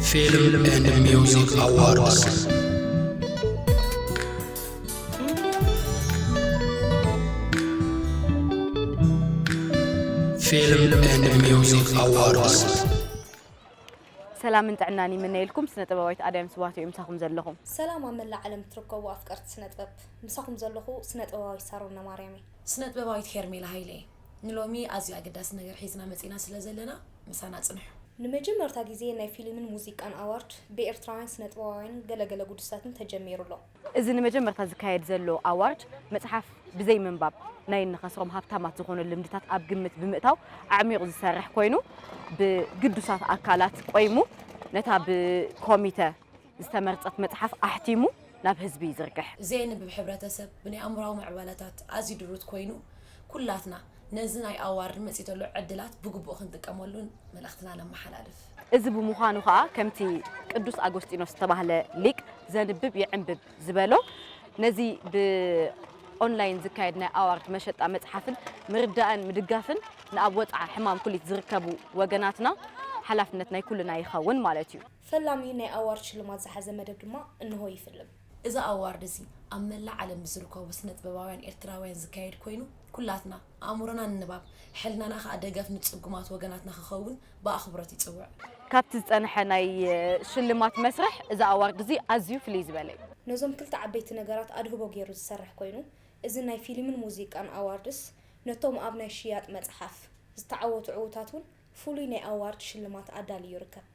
Film and Music Awards. Film and Music Awards. ሰላምን ጥዕናን ይምነየልኩም። ስነ ጥበባዊት ኣዳም ስዋቶ እዮም ምሳኹም ዘለኹም። ሰላም ኣብ መላእ ዓለም ትርከቡ ኣፍቀርቲ ስነ ጥበብ፣ ምሳኹም ዘለኹ ስነ ጥበባዊት ሳሮና ማርያም እየ። ስነ ጥበባዊት ሄርሜላ ሃይለ እየ። ንሎሚ ኣዝዩ ኣገዳሲ ነገር ሒዝና መጺና ስለ ዘለና ምሳና ጽንሑ። ንመጀመርታ ግዜ ናይ ፊልምን ሙዚቃን ኣዋርድ ብኤርትራውያን ስነ ጥበባውያንን ገለገለ ጉዱሳትን ተጀሚሩ ኣሎ። እዚ ንመጀመርታ ዝካየድ ዘሎ ኣዋርድ መጽሓፍ ብዘይ ምንባብ ናይ እንኸስሮም ሃብታማት ዝኾኑ ልምድታት ኣብ ግምት ብምእታው ኣዕሚቑ ዝሰርሕ ኮይኑ ብግዱሳት ኣካላት ቆይሙ ነታ ብኮሚተ ዝተመርጸት መጽሓፍ ኣሕቲሙ ናብ ህዝቢ ይዝርግሕ። ዘየንብብ ሕብረተሰብ ብናይ ኣእምሮኣዊ ምዕባለታት ኣዝዩ ድሩት ኮይኑ ኩላትና ነዚ ናይ ኣዋርድ መጺኡ ዘሎ ዕድላት ብግቡእ ክንጥቀመሉን መልእኽትና ነመሓላልፍ። እዚ ብምዃኑ ኸኣ ከምቲ ቅዱስ ኣጎስጢኖስ ዝተባህለ ሊቅ ዘንብብ ይዕንብብ ዝበሎ ነዚ ብኦንላይን ዝካየድ ናይ ኣዋርድ መሸጣ መጽሓፍን ምርዳእን ምድጋፍን ንኣብ ወጽዓ ሕማም ኩሊት ዝርከቡ ወገናትና ሓላፍነት ናይ ኩልና ይኸውን ማለት እዩ። ፈላሚ ናይ ኣዋርድ ሽልማት ዝሓዘ መደብ ድማ እንሆ ይፍልም። እዚ ኣዋርድ እዚ ኣብ መላእ ዓለም ብዝርከቡ ስነ ጥበባውያን ኤርትራውያን ዝካየድ ኮይኑ ኩላትና ኣእምሮና ንንባብ ሕልናና ከኣ ደገፍ ንጽጉማት ወገናትና ክኸውን ብኣኽብሮት ይጽውዕ። ካብቲ ዝጸንሐ ናይ ሽልማት መስርሕ እዚ ኣዋርድ እዚ ኣዝዩ ፍልይ ዝበለ እዩ። ነዞም ክልተ ዓበይቲ ነገራት ኣድህቦ ገይሩ ዝሰርሕ ኮይኑ እዚ ናይ ፊልምን ሙዚቃን ኣዋርድስ ነቶም ኣብ ናይ ሽያጥ መጽሓፍ ዝተዓወቱ ዕዉታት እውን ፍሉይ ናይ ኣዋርድ ሽልማት ኣዳልዩ ይርከብ።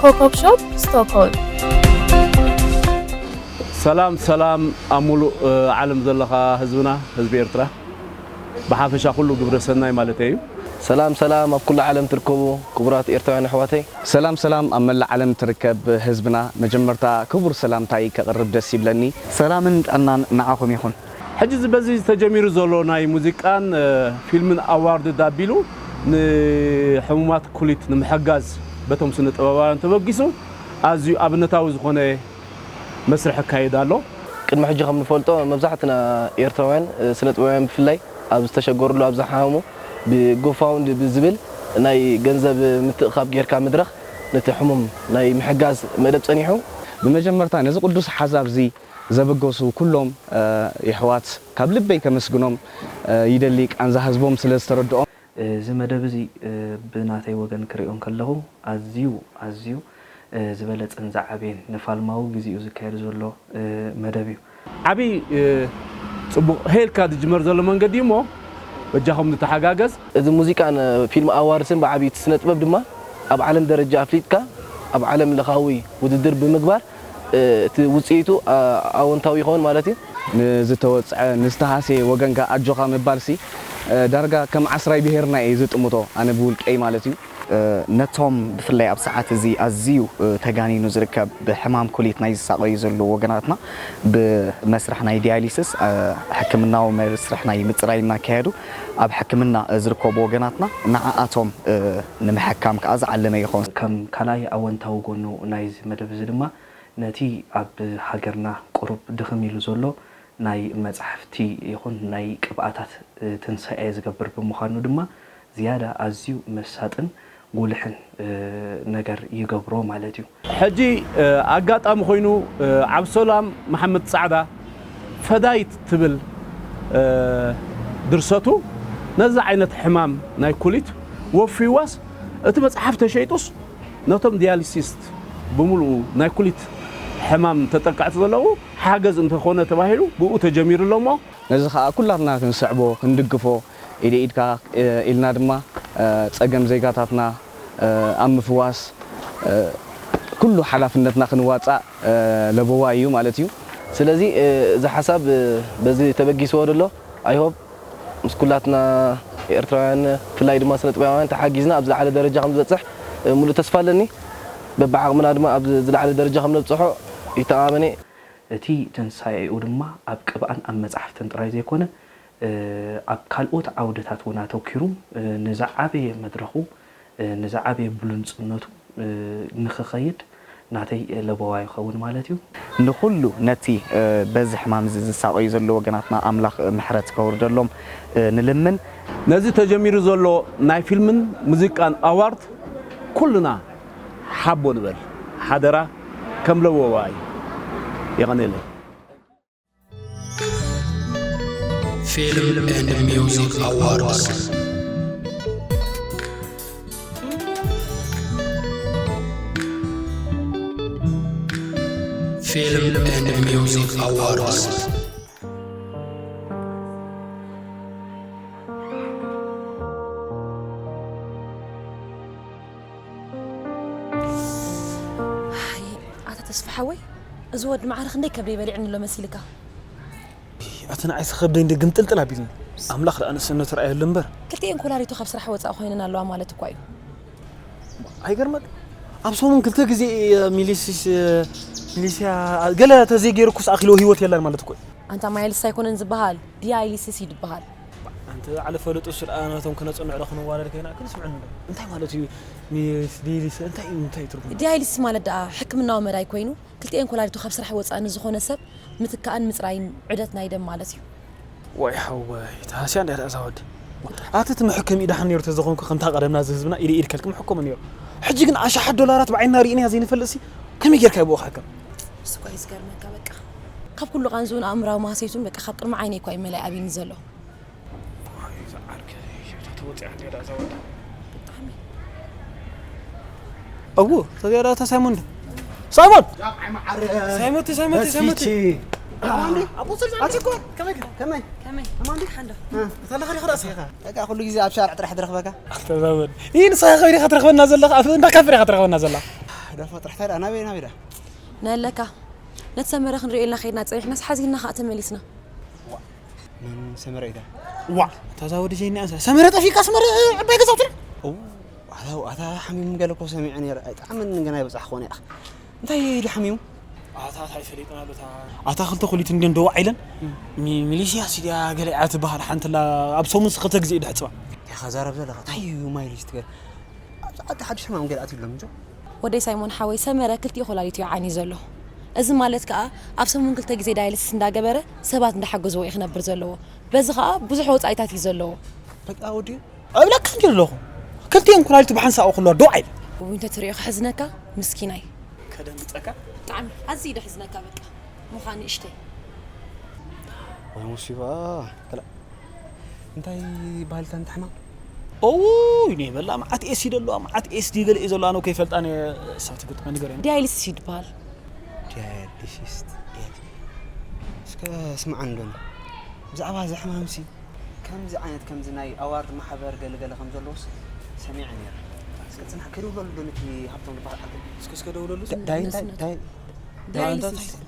ኮኮብ ሾፕ ስቶክሆልም። ሰላም ሰላም ኣብ ሙሉእ ዓለም ዘለኻ ህዝብና ህዝቢ ኤርትራ ብሓፈሻ ኩሉ ግብረ ሰናይ ማለተይ እዩ። ሰላም ሰላም ኣብ ኩሉ ዓለም ትርከቡ ክቡራት ኤርትራውያን ኣሕዋተይ። ሰላም ሰላም ኣብ መላእ ዓለም ትርከብ ህዝብና መጀመርታ ክቡር ሰላምታይ ከቕርብ ደስ ይብለኒ። ሰላምን ጥዕናን ንዓኹም ይኹን። ሕጂ እዚ በዚ ተጀሚሩ ዘሎ ናይ ሙዚቃን ፊልምን ኣዋርድ ኣቢሉ ንሕሙማት ኩሊት ንምሕጋዝ በቶም ስነ ጥበባውያን ተበጊሱ ኣዝዩ ኣብነታዊ ዝኾነ መስርሕ ይካየድ ኣሎ። ቅድሚ ሕጂ ከም ንፈልጦ መብዛሕትና ኤርትራውያን ስነ ጥበባውያን ብፍላይ ኣብ ዝተሸገሩሉ ኣብ ዝሓመሙ ብ GoFund ብዝብል ናይ ገንዘብ ምትእኻብ ጌርካ መድረኽ ነቲ ሕሙም ናይ ምሕጋዝ መደብ ጸኒሑ። ብመጀመርታ ነዚ ቅዱስ ሓሳብ እዚ ዘበገሱ ኩሎም የሕዋት ካብ ልበይ ከመስግኖም ይደሊ፣ ቃንዛ ህዝቦም ስለ ዝተረድኦም። እዚ መደብ እዚ ብናተይ ወገን ክሪኦ እንከለኹ ኣዝዩ ኣዝዩ ዝበለጸን ዝዓበየን ንፋልማዊ ግዜኡ ዝካየድ ዘሎ መደብ እዩ። ዓቢ ጽቡቕ ሄልካ ዝጅመር ዘሎ መንገዲ እሞ በጃኹም ንተሓጋገዝ። እዚ ሙዚቃን ፊልም ኣዋርስን ብዓቢ እቲ ስነ ጥበብ ድማ ኣብ ዓለም ደረጃ ኣፍሊጥካ ኣብ ዓለም ለኻዊ ውድድር ብምግባር እቲ ውጽኢቱ ኣወንታዊ ይኸውን ማለት እዩ። ንዝተወጽዐ ንዝተሃስየ ወገንካ ኣጆኻ ምባልሲ ዳርጋ ከም ዓስራይ ብሄርና እየ ዝጥምቶ ኣነ ብውልቀይ ማለት እዩ። ነቶም ብፍላይ ኣብ ሰዓት እዚ ኣዝዩ ተጋኒኑ ዝርከብ ብሕማም ኩሊት ናይ ዝሳቐዩ ዘለዉ ወገናትና ብመስርሕ ናይ ዲያሊስስ ሕክምናዊ መስርሕ ናይ ምፅራይ እናካየዱ ኣብ ሕክምና ዝርከቡ ወገናትና ንዓኣቶም ንምሕካም ከዓ ዝዓለመ ይኸውን። ከም ካልኣይ ኣወንታዊ ጎኑ ናይዚ መደብ እዚ ድማ ነቲ ኣብ ሃገርና ቁሩብ ድኽም ኢሉ ዘሎ ናይ መጻሕፍቲ ይኹን ናይ ቅብኣታት ትንሳኤ ዝገብር ብምዃኑ ድማ ዝያዳ ኣዝዩ መሳጥን ጉልሕን ነገር ይገብሮ ማለት እዩ። ሕጂ ኣጋጣሚ ኮይኑ ዓብሰላም መሓመድ ጻዕዳ ፈዳይት ትብል ድርሰቱ ነዚ ዓይነት ሕማም ናይ ኩሊት ወፍይዋስ እቲ መጽሓፍ ተሸይጡስ ነቶም ዲያሊሲስት ብምሉኡ ናይ ኩሊት ሕማም ተጠቃዕቲ ዘለዉ ሓገዝ እንተኾነ ተባሂሉ ብኡ ተጀሚሩ ኣሎ እሞ ነዚ ኸኣ ኩላትና ክንስዕቦ ክንድግፎ ኢደ ኢድካ ኢልና ድማ ጸገም ዜጋታትና ኣብ ምፍዋስ ኩሉ ሓላፍነትና ክንዋጻእ ለበዋ እዩ ማለት እዩ። ስለዚ እዚ ሓሳብ በዚ ተበጊስዎ ደሎ I hope ምስ ኩላትና ኤርትራውያን ብፍላይ ድማ ስነ ጥበባውያን ተሓጊዝና ኣብ ዝለዓለ ደረጃ ከም ዝበጽሕ ሙሉእ ተስፋ ኣለኒ። በብዓቕምና ድማ ኣብ ዝለዓለ ደረጃ ከም ነብጽሖ ይተኣማመን እየ። እቲ ትንሳኤኡ ድማ ኣብ ቅብኣን ኣብ መጻሕፍትን ጥራይ ዘይኮነ ኣብ ካልኦት ዓውድታት እውን ኣተኪሩ ንዝዓበየ መድረኹ ንዝዓበየ ብሉንጽነቱ ንኽኸይድ ናተይ ለበዋ ይኸውን ማለት እዩ። ንኹሉ ነቲ በዚ ሕማም እዚ ዝሳቐዩ ዘለዉ ወገናትና ኣምላኽ ምሕረት ከውርደሎም ንልምን። ነዚ ተጀሚሩ ዘሎ ናይ ፊልምን ሙዚቃን ኣዋርድ ኩልና ሓቦ ንበል ሓደራ ከም ለበዋ እዩ። የቐንየለይ። Film and Music Awards. Film and Music Awards. ኣታ ተስፋ ሓወይ፣ እዚ ወዲ ማዕረ ክንደይ ከብደይ በሊዕኒ ኣሎ መሲልካ? ኣቲ ንዓይሲ ከብደይ እንደ ግምጥልጥል ኣቢልኒ። ኣምላኽ ደኣ ንእስነቱ ረኣየሉ እምበር። ክልቲኤን ኮላሪቱ ካብ ስራሕ ወጻኢ ኮይነን ኣለዋ ማለት እኳ እዩ። ኣይገርመክ? ኣብ ሰሙን ክልተ ግዜ ሚሊሲስ ሚሊስያ ገለ ተዘይገይርኩስ ኣኺልዎ ህይወት የላን ማለት እኮ እዩ። ኣንታ ማይልስ ኣይኮነን ዝበሃል፣ ዲያይሊሲስ እዩ ዝበሃል። ኣንቲ ባዕሊ ፈለጡ ስለ ናቶም ክነጽንዕ ዶ ክንዋረድ ከይና ግን ስምዕኒ ዶ እንታይ ማለት እዩ? ሚስ ዲሊስ እንታይ እንታይ ትርጉም? ዲያይሊሲስ ማለት ደኣ ሕክምናዊ መዳይ ኮይኑ ክልቲኤን ኮላሊቱ ካብ ስራሕ ወጻኢ ንዝኾነ ሰብ ምትካእን ምጽራይን ዑደት ናይ ደም ማለት እዩ። ዋይ ሓወይ ተሃስያ እንድያ እዛ ወዲ። ኣቲ እቲ መሐከሚኡ ደሓን ነይሩ ተዘኾንኩ ከምታ ቀደምና እዚ ህዝብና ኢደ ኢድ ከልኪ ምሕከሞ ነይሩ። ሕጂ ግን ኣሽሓት ዶላራት ብዓይንና ርኢናያ ዘይንፈልጥሲ ከመይ ጌርካ እዩ ብኡ ክሕከም? ንሱ እኳ እዩ ዝገርመካ በቃ። ካብ ኩሉ ቃንዝኡን ኣእምራዊ ማህሰይቱን በቃ ካብ ቅድሚ ዓይነይ እኳ እዩ መሊኣ ኣብዩኒ ዘሎ። እው ተዚኣ ዳታ ሳይሞን ዶ ሳይሞን ሳይሞቲ ሳይሞቲ ሳይሞቲ ኣቦ ስልጣን ኣቲ እኮ ከመይ ከመይ ከመይ ከመይ ኣማንዲ ሓንዶ ተለኻ ዲኻ ራእሲ ኢኻ በቃ ኩሉ ግዜ ኣብ ሻርዕ ጥራሕ ድረኽበካ ኣተዛወድ ይህ ንስኻ ከይዲ ኢኻ ትረኽበና ዘለኻ ኣብ እንዳ ካፍር ኢኻ ትረኽበና ዘላ ደፋ ጥራሕ ታዲያ ናበይ ናበይ ዳ ነለካ ነቲ ሰመረ ክንሪኦ ኢልና ከይድና ጸኒሕናስ ሓዚንና ከኣ ተመሊስና መን ሰመረ ኢታ ዋዕ እታ እዛ ወዲ ጀይኒ ኣንሳ ሰመረ ጠፊካ ሰመረ ዕባይ ገዛውትና ኣታ ሓሚሙ ገለ እኮ ሰሚዐ ነይረ ኣይጣዕምን ገና ይበፃሕ ክኾነ ኢኻ እንታይ ኢሉ ሓሚሙ ኣታ እንታይ ፈሊጥና ዶ ኣታ ክልተ ኮሊት እንድን ደዋዕ ኢለን ሚሊሽያ ሲድያ ገለ እያ ትበሃል ሓንትላ ኣብ ሰሙን ስኽልተ ግዜ እዩ ድሕፅባ ኢኻ ዛረብ ዘለኻ እንታይ እዩ ማይልሽ ትገል ኣብዚ ዓዲ ሓድሽ ሕማም ገለ ኣትዩ ኣሎ ምንጆ ወደይ ሳይሞን ሓወይ ሰመረ ክልቲኡ ኮላሊቱ ይዓኒ ዘሎ። እዚ ማለት ከኣ ኣብ ሰሙን ክልተ ግዜ ዳያሊሲስ እንዳገበረ ሰባት እንዳሓገዝዎ እዩ ክነብር ዘለዎ። በዚ ከኣ ብዙሕ ወጻኢታት እዩ ዘለዎ። በቃ ወዲ እብለካ እንዲ ኣለኹ ክልቲኤን ኩላሊቱ ብሓንሳእ ክህልዋ ዶ ኣይብል። ውይ እንተ ትሪኦ ከሕዝነካ ምስኪናይ። ከደንግጸካ ብጣዕሚ ኣዝዩ ደሕዝነካ በቃ ሙኻ ንእሽተይ። ወይ ሙሲባ እንታይ ይበሃል እታ ንትሕማም? ኦይ ኔበላ መዓት ኤሲ ደለዋ መዓት ኤስዲ ገለ እዩ ዘሎ ኣነ ከይፈልጣ እኔ እሳ ትግጥመ ንገረኒ። ዲያሊሲስ እዩ ዝበሃል። ዲያሊሲስ እስከ ስምዓኒ ዶ ብዛዕባ እዚ ሕማምሲ ከምዚ ዓይነት ከምዚ ናይ ኣዋርድ ማሕበር ገለገለ ከም ዘለዎስ ሰሚዐ ነይረ። እስከ ፅናሕ ከይደውለሉ ዶ ነቲ ሃብቶም ዝበሃል ዓርከይ? እስከ እስከ ደውለሉ። ዳይ እንታይ ዳይ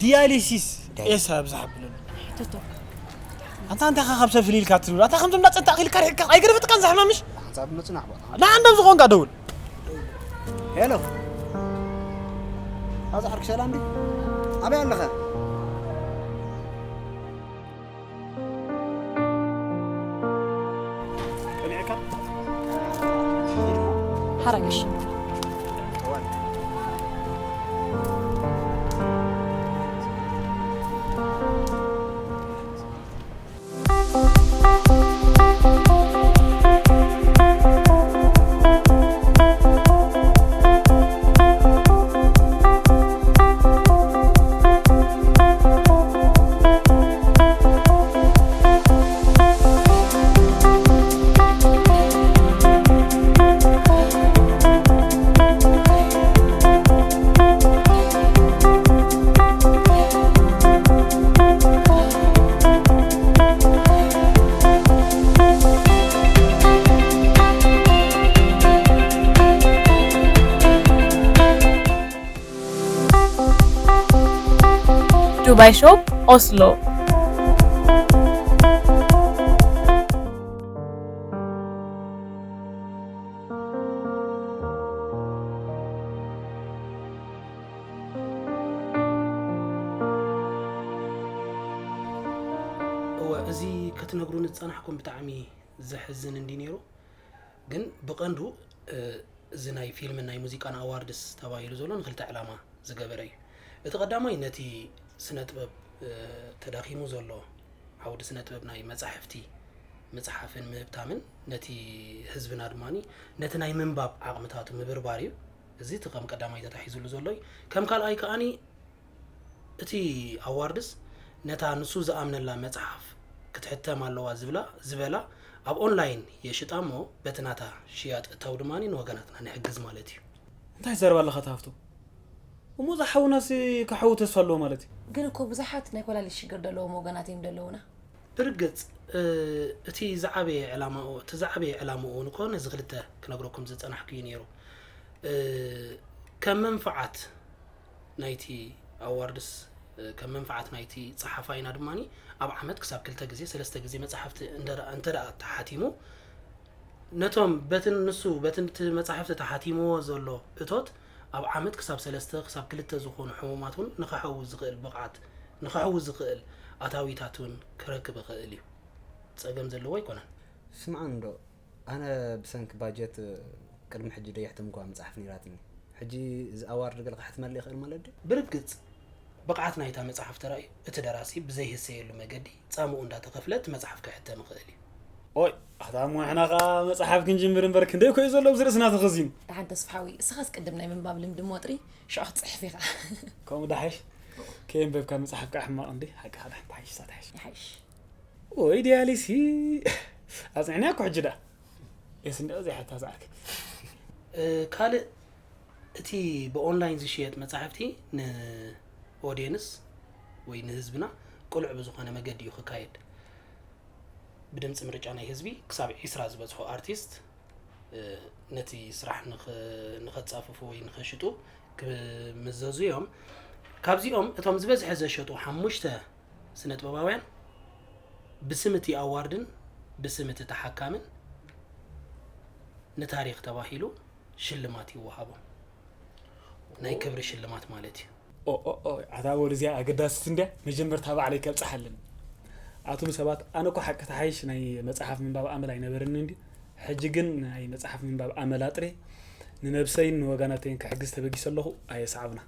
ዲያሊሲስ ኤስ ኣብዝሓ ብለሉ። ኣንታ እንታይ ኢኻ ካብ ሰብ ፍልይ ኢልካ ትብል ኣታ ከምዞም እንዳፀንታ ኣኺልካ ርሒቅካ ኣይገደፈትካን ዝሕማምሽ ሓንሳብ ምፅናሕ ቦታ ንዓንዶም ዝኾንካ ደውል ሄሎ፣ ኣዛ ዓርኪ ሰላም ድዩ? ኣበይ ኣለኸ? ቀኒዕካ? ሓራግሽ። ዱባይ ሾፕ ኦስሎ። እወ፣ እዚ ክትነግሩኒ ዝጸናሕኩም ብጣዕሚ ዘሕዝን እንዲ ነይሩ። ግን ብቐንዱ፣ እ፣ እዚ ናይ ፊልምን ናይ ሙዚቃን ኣዋርድስ ተባሂሉ ዘሎ ንክልተ ዕላማ ዝገበረ እዩ። እቲ ቀዳማይ ነቲ ስነ ጥበብ፣ እ፣ ተዳኺሙ ዘሎ ዓውዲ ስነ ጥበብ ናይ መጻሕፍቲ ምጽሓፍን ምህብታምን ነቲ ህዝብና ድማኒ ነቲ ናይ ምንባብ ዓቕምታቱ ምብርባር እዩ። እዚ እቲ ከም ቀዳማይ ተታሒዙሉ ዘሎ እዩ። ከም ካልኣይ ከኣኒ እቲ ኣዋርድስ ነታ ንሱ ዝኣምነላ መጽሓፍ ክትሕተም ኣለዋ ዝብላ ዝበላ ኣብ ኦንላይን የሽጣ እሞ በቲ ናታ ሽያጥ እታው ድማ ንወገናትና ንሕግዝ ማለት እዩ። እንታይ ዘረባ ኣለኻ ትሃፍቶ? እሞ እዛ ሓውናሲ ክሓዊ ተስፋ ኣለዎ ማለት እዩ። ግን እኮ ብዙሓት ናይ ኮላሊት ሽግር ዘለዎም ወገናት እዮም ዘለውና። ብርግጽ፣ እ፣ እቲ ዝዓበየ ዕላማኡ፣ እቲ ዝዓበየ ዕላማኡ እውን እኮ ነዚ ክልተ ክነግረኩም ዝጸናሕኩ እዩ ነይሩ። እ፣ ከም መንፍዓት ናይቲ ኣዋርድስ፣ እ፣ ከም መንፍዓት ናይቲ ጸሓፋይና ድማኒ ኣብ ዓመት ክሳብ ክልተ ግዜ፣ ሰለስተ ግዜ መጻሕፍቲ እንደራ-፣ እንተ ደኣ ተሓቲሙ፣ ነቶም በቲ ንሱ፣ በቲ እቲ መጻሕፍቲ ተሓቲምዎ ዘሎ እቶት ኣብ ዓመት ክሳብ ሰለስተ ክሳብ ክልተ ዝኾኑ ሕሙማት እውን ንኸሕዊ ዝኽእል ብቕዓት፣ ንኸሕዊ ዝኽእል ኣታዊታት እውን ክረክብ ይኽእል እዩ። ጸገም ዘለዎ ኣይኮነን። ስምዓኒ እንዶ፣ ኣነ ብሰንኪ ባጀት ቅድሚ ሕጂ ደየሕተምኩዋ መጽሓፍ ነይራትኒ። ሕጂ እዚ ኣዋርድ ገለ ክሕትመለይ ይኽእል ማለት ድዩ? ብርግጽ፣ ብቕዓት ናይታ መጽሓፍ ተራእዩ፣ እቲ ደራሲ ብዘይህሰየሉ መገዲ ጻምኡ እንዳተኸፍለ እቲ መጽሓፍ ክሕተም ይኽእል እዩ። ኦይ፣ ኣታ እሞ ንሕና ኸኣ መጽሓፍ ክንጅምር እምበር ክንደይ እኮ እዩ ዘሎ ኣብዚ ርእስና ተኸዚኑ። ደሓን ተስፋ ሓወይ፣ እስኻስ ቅድም ናይ ምንባብ ልምዲ እሞ ጥሪ፣ ሽዑ ክትጽሕፍ ኢኻ። ከምኡ ደሓይሽ? ከየንበብካ ምጽሓፍ ከኣ ሕማቕ እንዴ? ሓቅኻ ደሓን ተሓይሽ፣ እሳ ተሓይሽ። ይሓይሽ። ወይ ዲያሊሲ፣ ኣጽኒዕናያ እኮ ሕጂ ደኣ። የስ እንዲያው ዘይሓታ ዝዓርክ። እ፣ ካልእ እቲ ብኦንላይን ዝሽየጥ መጻሕፍቲ ንኦድየንስ ወይ ንህዝብና ቅሉዕ ብዝኾነ መገዲ እዩ ክካየድ። ብድምፂ ምርጫ ናይ ህዝቢ ክሳብ ዒስራ ዝበጽሑ ኣርቲስት፣ እ፣ ነቲ ስራሕ ንኽ-፣ ንኸጻፍፉ ወይ ንኸሽጡ ክምዘዙ እዮም። ካብዚኦም እቶም ዝበዝሐ ዘሸጡ ሓሙሽተ ስነ ጥበባውያን ብስም እቲ ኣዋርድን ብስም እቲ ተሓካምን ንታሪኽ ተባሂሉ ሽልማት ይወሃቦም። ናይ ክብሪ ሽልማት ማለት እዩ። ኦ፣ ኦ፣ ኦ፣ ኣታ ወዲ እዚኣ ኣገዳሲት እንድያ፣ መጀመርታ ባዕለይ ከብጽሓለን። ኣቱም ሰባት፣ ኣነ እኮ ሓቂ ተሓይሽ ናይ መጽሓፍ ምንባብ ኣመል ኣይነበረንን እንድዩ። ሕጂ ግን ናይ መጽሓፍ ምንባብ ኣመል ኣጥርየ፣ ንነብሰይን ንወገናተይን ክሕግዝ ተበጊሰ ኣለኹ፣ ኣየሰዓቡና።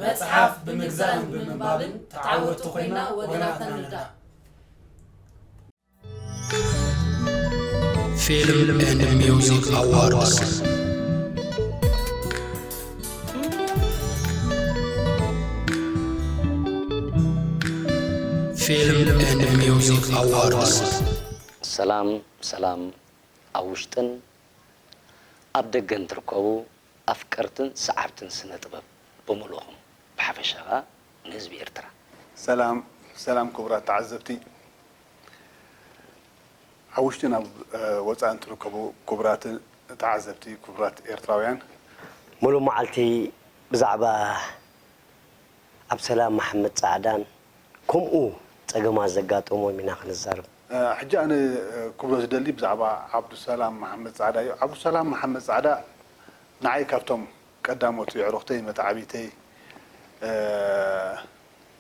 መጽሓፍ ብምግዛእን ብምንባብን ተዓወትቲ ኮይና ወገናትና ንርዳእ። Film and Music Awards. Film and Music Awards. ሰላም፣ ሰላም። ኣብ ውሽጥን ኣብ ደገን ትርከቡ ኣፍቀርትን ሰዓብትን ስነ ጥበብ ብምልኡኹም፣ ብሓፈሻ ኸኣ ንህዝቢ ኤርትራ። ሰላም፣ ሰላም ክቡራት ተዓዘብቲ። ኣብ ውሽጥን ኣብ፣ እ፣ ወጻእን ትርከቡ ክቡራት ተዓዘብቲ፣ ክቡራት ኤርትራውያን። ሙሉእ መዓልቲ ብዛዕባ ኣብ ሰላም መሓመድ ጻዕዳን ከምኡ ጸገማት ዘጋጠሞም ኢና ክንዛረብ። እ፣ ሕጂ ኣነ፣ እ፣ ክብሎ ዝደሊ ብዛዕባ ዓብዱሰላም መሓመድ ጻዕዳ እዩ። ዓብዱሰላም መሓመድ ጻዕዳ ንዓይ ካብቶም ቀዳሞት የዕሩኽተይ፣ መተዓብይተይ፣ እ፣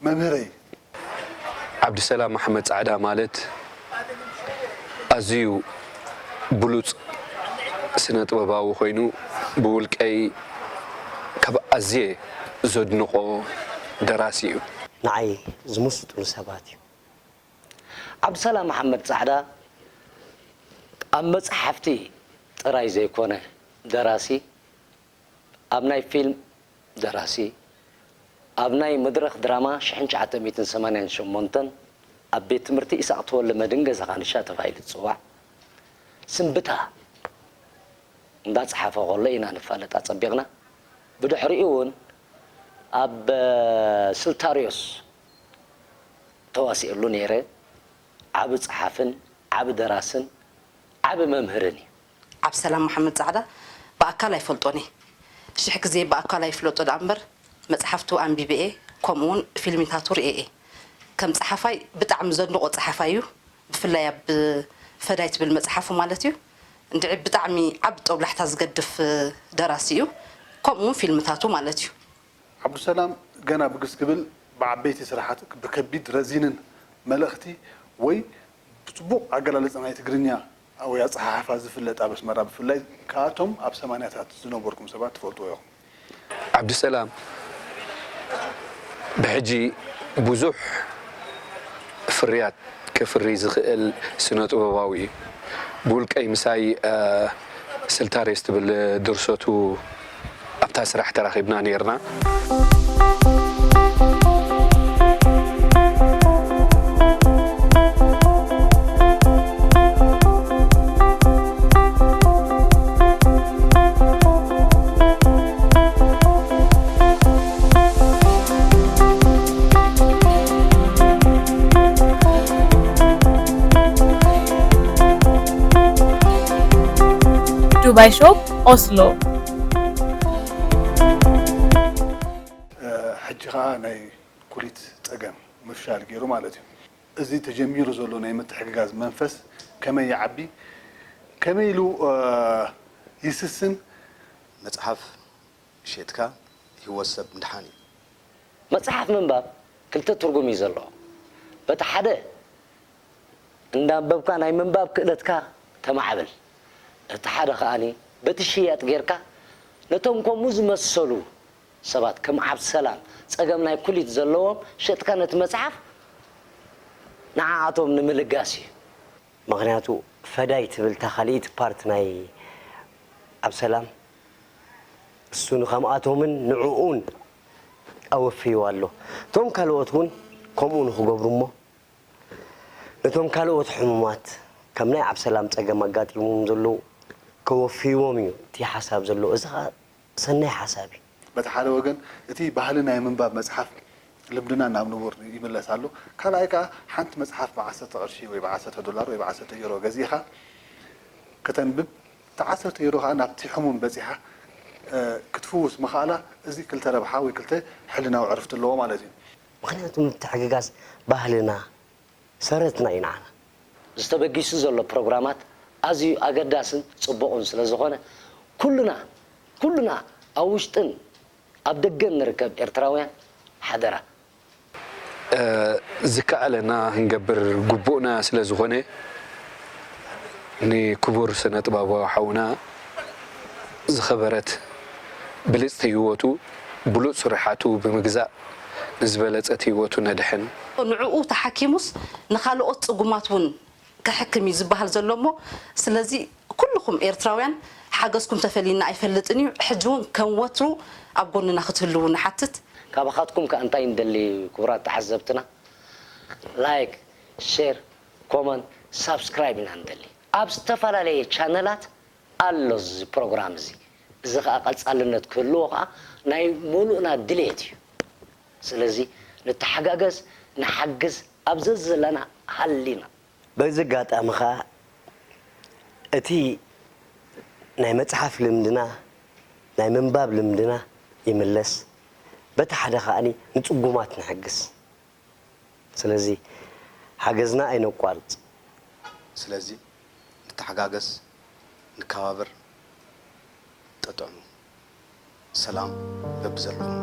መምህረይ። ዓብድሰላም ኣሕመድ ጻዕዳ ማለት ኣዝዩ ብሉጽ ስነ ጥበባዊ ኮይኑ፣ ብውልቀይ ካብ ኣዝየ ዘድንቖ ደራሲ እዩ። ንዓይ ዝምስጡኒ ሰባት እዩ። ዓብድሰላም መሓመድ ጻዕዳ ኣብ መጽሓፍቲ ጥራይ ዘይኮነ ደራሲ፣ ኣብ ናይ ፊልም ደራሲ፣ ኣብ ናይ መድረኽ ድራማ ሽሕን ትሽዓተ ሚእትን ሰማንያን ሸሞንተን ኣብ ቤት ትምህርቲ ኢሳቕ ተወልደ መድህን ገዛኻ ንሻ ተባሂሉ ዝጽዋዕ ስንብታ እንዳጸሓፈ ከሎ ኢና ንፋለጥ ኣጸቢቕና። ብድሕሪኡ እውን ኣብ ስልታሪዮስ ተዋሲእሉ ነይረ። ዓቢ ጸሓፍን ዓቢ ደራስን ዓቢ መምህርን እዩ። ዓብሰላም መሓመድ ጻዕዳ ብኣካል ኣይፈልጦን እየ። ሽሕ ግዜ ብኣካል ኣይፍለጦ ደኣ እምበር መጽሓፍቱ ኣንቢበ እየ፣ ከምኡ እውን ፊልሚታቱ ርእየ እየ። ከም ጸሓፋይ ብጣዕሚ ዘድንቖ ጸሓፋይ እዩ። ብፍላይ ኣብ ፈዳይ ትብል መጽሓፉ ማለት እዩ። እንድዒ ብጣዕሚ ዓቢ ጦብላሕታ ዝገድፍ ደራሲ እዩ። ከምኡ እውን ፊልምታቱ ማለት እዩ። ዓብዱሰላም ገና ብግስ ክብል ብዓበይቲ ስራሓት ብከቢድ ረዚንን መልእኽቲ ወይ ብጽቡቕ ኣገላልጻ ናይ ትግርኛ ወይ ኣጸሓሕፋ ዝፍለጥ ኣብ ኣስመራ ብፍላይ ከኣቶም ኣብ ሰማንያታት ዝነበርኩም ሰባት ትፈልጥዎ ኢኹም። ዓብዱሰላም ብሕጂ ብዙሕ ፍርያት ከፍሪ ዝኽእል ስነ ጥበባዊ እዩ። ብውልቀይ ምሳይ ስልታሬስ ትብል ድርሰቱ ኣብታ ስራሕ ተራኺብና ነይርና። ዱባይ ሾፕ ኦስሎ። ሕጂ ከዓ ናይ ኩሊት ፀገም ምፍሻል ገይሩ ማለት እዩ። እዚ ተጀሚሩ ዘሎ ናይ ምትሕግጋዝ መንፈስ ከመይ ይዓቢ፣ ከመይ ኢሉ ይስስን? መፅሓፍ ሸጥካ ህይወት ሰብ ምድሓን እዩ። መጽሓፍ ምንባብ ክልተ ትርጉም እዩ ዘለዎ። በቲ ሓደ እንዳንበብካ ናይ ምንባብ ክእለትካ ተማዕብል፣ እቲ ሓደ ከኣኒ በቲ ሽያጥ ጌርካ ነቶም ከምኡ ዝመሰሉ ሰባት ከም ዓብሰላም ጸገም ናይ ኩሊት ዘለዎም ሸጥካ ነቲ መጽሓፍ ንዓኣቶም ንምልጋስ እዩ። ምኽንያቱ ፈዳይ ትብል እታ ካልኢት ፓርት ናይ ዓብሰላም እሱ ንከምኣቶምን ንዕኡን ኣወፍይዎ ኣሎ። እቶም ካልኦት እውን ከምኡ ንክገብሩ እሞ ነቶም ካልኦት ሕሙማት ከም ናይ ዓብሰላም ጸገም ኣጋጢሞም ዘለዉ ከወፍይዎም እዩ እቲ ሓሳብ ዘሎ። እዚ ኸኣ ሰናይ ሓሳብ እዩ። በቲ ሓደ ወገን እቲ ባህሊ ናይ ምንባብ መጽሓፍ ልምድና ናብ ንቡር ይምለስ ኣሎ። ካልኣይ ከኣ ሓንቲ መጽሓፍ ብዓሰርተ ቅርሺ ወይ ብዓሰርተ ዶላር ወይ ብዓሰርተ ዩሮ ገዚእኻ ከተንብብ፣ እታ ዓሰርተ ዩሮ ከኣ ናብቲ ሕሙም በጺሓ ክትፍውስ ምኽኣላ፣ እዚ ክልተ ረብሓ ወይ ክልተ ሕልናዊ ዕርፍቲ ኣለዎ ማለት እዩ። ምኽንያቱ ምትሕግጋዝ ባህልና ሰረትና እዩ ንዓና። ዝተበጊሱ ዘሎ ፕሮግራማት ኣዝዩ ኣገዳስን ጽቡቕን ስለ ዝኾነ ኩልና ኩልና ኣብ ውሽጥን ኣብ ደገን ንርከብ ኤርትራውያን ሓደራ ዝከኣለና ክንገብር ግቡእና ስለ ዝኾነ ንክቡር ስነ ጥበባዊ ሓውና ዝኸበረት ብልጽቲ ህይወቱ ብሉጽ ስርሓቱ ብምግዛእ ንዝበለጸት ህይወቱ ነድሕን። ንዕኡ ተሓኪሙስ ንኻልኦት ጽጉማት እውን ከሕክም እዩ ዝበሃል ዘሎ እሞ ስለዚ ኩልኹም ኤርትራውያን ሓገዝኩም ተፈሊና ኣይፈልጥን እዩ። ሕጂ እውን ከም ወትሩ ኣብ ጎንና ክትህልዉ ንሓትት። ካባኻትኩም ከኣ እንታይ ንደሊ ክቡራት ተዓዘብትና ላይክ፣ ሼር፣ ኮመንት፣ ሳብስክራይብ ኢና ንደሊ። ኣብ ዝተፈላለየ ቻነላት ኣሎ እዚ ፕሮግራም እዚ። እዚ ኸኣ ቀጻልነት ክህልዎ ኸኣ ናይ ሙሉእና ድሌት እዩ። ስለዚ ንተሓጋገዝ፣ ንሓግዝ፣ ኣብ ዘዘለና ሃሊና። በዚ ኣጋጣሚ ኸኣ እቲ ናይ መጽሓፍ ልምድና ናይ ምንባብ ልምድና ይምለስ፣ በቲ ሓደ ኸኣኒ ንጽጉማት ንሕግዝ። ስለዚ ሓገዝና ኣይነቋርጽ። ስለዚ ንተሓጋገዝ፣ ንከባበር፣ ጠጥዕሙ። ሰላም በብዘለኹም